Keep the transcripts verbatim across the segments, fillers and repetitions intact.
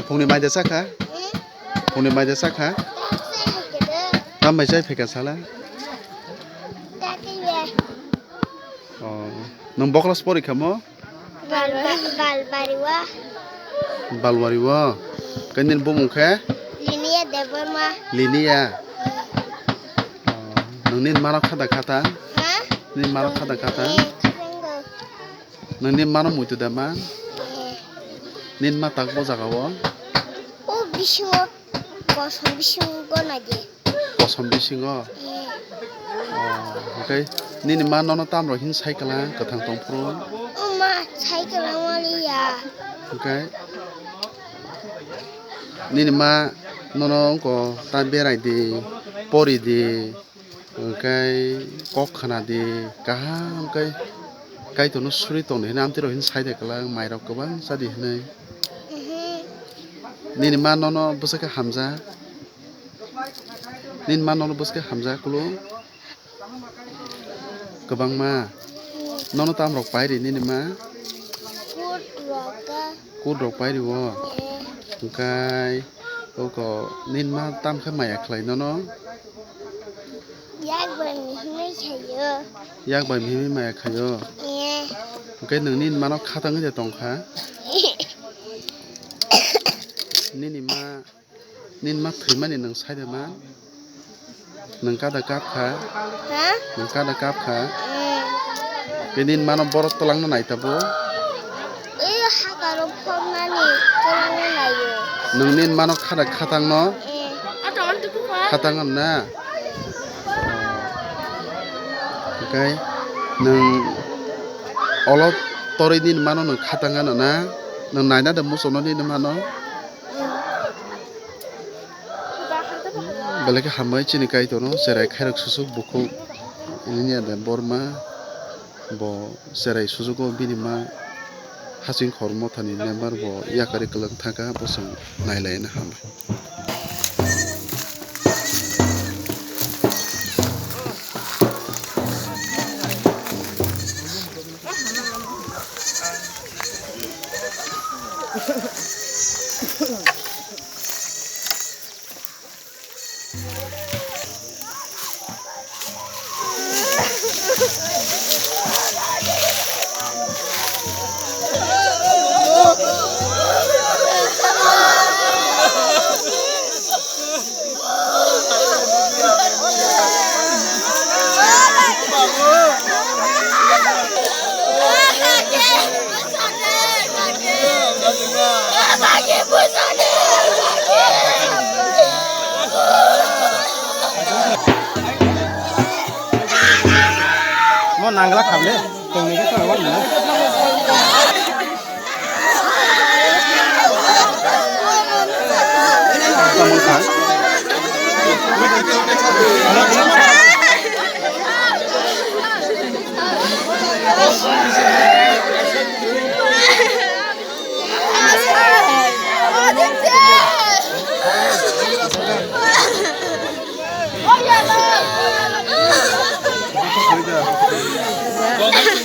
Phungni mai de chakha? Phungni mai de chakha? Tam mai chai pheka sala? Nung boklas pori khamo? Balbari o. Balwari o. Khe nini bumung khe? Linia Debbarma. Linia. Nung nini mano khada khata? Ha? Nini mano khada khata? Nung nini mano muitu da ma? Nini ma tak bo jaga o? O bisingo, kosom bisingo gona di. Kosom bisingo? Eh. Oh, okay. Nini ma nono tamrok hin sai kala kwthang tong phuru? O ma, sai kala wali ya. Okay. Nini ma nono wngko ta berai di, pori di, hwnkhe kok khna di, kaham khe Kaitorno suri tongdi hinwi amtwi rok hin sai de kwlwng, mairok kwbang cha di hinwi. Mhm. Nini ma nono bwswk khe hamjak? Nini ma nono bwswk khe hamjak kulu? Kwbangma. Nono tamrok pai ri nini ma? Kut rok ka. Kut rok pai rio. Eh. Hwnkhe oko nini ma tam khe maya khlai nono? Yak bai mihimwi khaio. Yak bai mihimwi maya khaio. Eh. Hwnkhe nwng nini mano khatang wngya tongkha? Nini ma Nini ma thwimani nwng sai de ma? Nwng kada kap kha? Ha? Nwng kada kap kha? Mm. Tei nini mano borok twlangna nai tabuk? Ei hakaro phobnani twlangna naio. Nwng nini mano khada khatangno? Mm. Khatang ano na? Hwnkhe nwng olo torwi nini mano nwng khatang ano na? Nwng naina de muchungno nini mano? Belai khe hambai chini Kaitorno, cherai khairok susuk bukhuk Linia Debbarma, bo cherai susugo bini ma Hasing Khor Mothani member, bo yakari kwlwng thangkha, bo chwng nailaina hambai. Mo nangla khamle, tongni khe tongwal mo.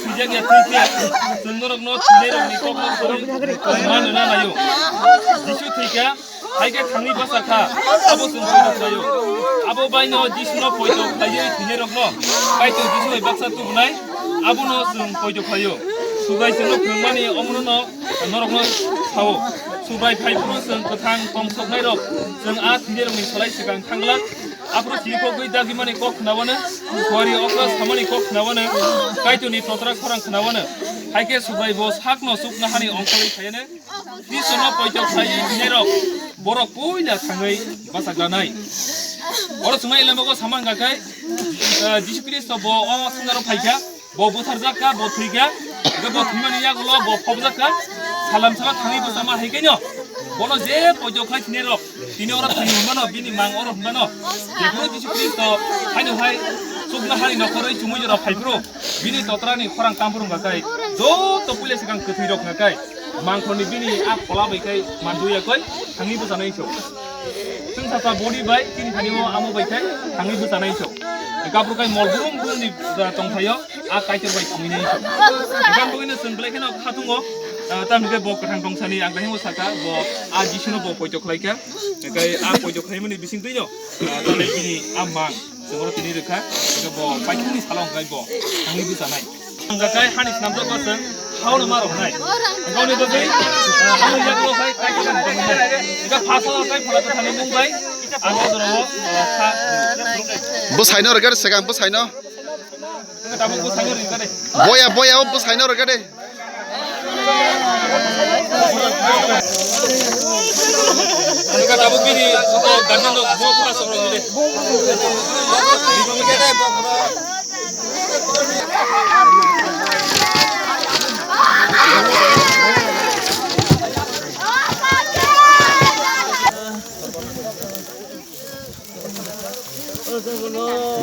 Thwijak ya thwi khe, chwng norokno thwinairokni kokno kwrwi manna naio. Jisu thwi kha, hai khe thangwi bacha kha, abo chwng poito khlaio. Abo baino Jisuno poito khlaiwi thwinairokno Kaitor Jisu bai baksa tubunai, abono chwng poito khlaio. Subrai chwngno phwrwngmani omono norokno sao. Subrai phai phuru chwng kwthang tong soknairok, chwng a thwinairokni salai swkang thang glak. Aphuru chirikhogwi dagimani kok khnawano, suari okra samani kok khnawano, Kaitorni totra khorang khnawano. Hai khe Subrai bo sakno chuknohani ongkhorwi phaiano, Khristono poito khlaiwi thwinairok, borok puila thangwi bachaklanai. Oro chwngno Elembago samani kha khe, eh, Jisu Khristo bo o swngcharo phai kha. Bo butharjak kha, bo thwi kha, hwnkhe bo thwimani yagulo bo phobjak kha, salam salo thangwi bwchama hai khe no, bono je poito khlai thwinairok, tini oro thwi hwnmano, bini mang oro hwnmano, jephuru Jisu Khristo haino hai chuknohani nokhorwi chumui jora phai phuru, bini totrani khorang tam phuru wngkha khe, joto puila swkang kwthwirok wngkha khe, mangkhorni bini a phola bai khe manduya khe thangwi bwchanai so. Chwng sasa body bai chini thani o amo bai khe thangwi bwchanai so. Hwnkhe aphuru khe mol brum brum ni, ah, tongthaio, a Kaitor bai thangwi nai so. Hwnkhe ang bwino chwng belai kheno khatungo, Ah, tamni khe bo kwthang tong sani ang dai mo saka, bo a Jisuno bo poito khlai kha. Hwnkhe a poito khlaimani bising twi no, ah, tamni bini a mang, chwngno tini rwkha. Hwnkhe bo paithakni salo hwnkhe bo thangwi bwchanai. Ang khe hani swnamjak bo chwng haono ma roknai. Hwnkhe ani bagwi, ah, ani yagulo khai khai khai khai khai. Hwnkhe phaso khai phola kwthangni mung bai ang o jora o, ah, kha. Bwsaino rwkha de, swkang bwsaino. Boya, boya, o bwsaino rwkha de.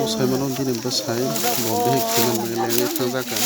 Mwsai mano bini bwsai, bo bihik twiman bagwi lengwi thangjak kha.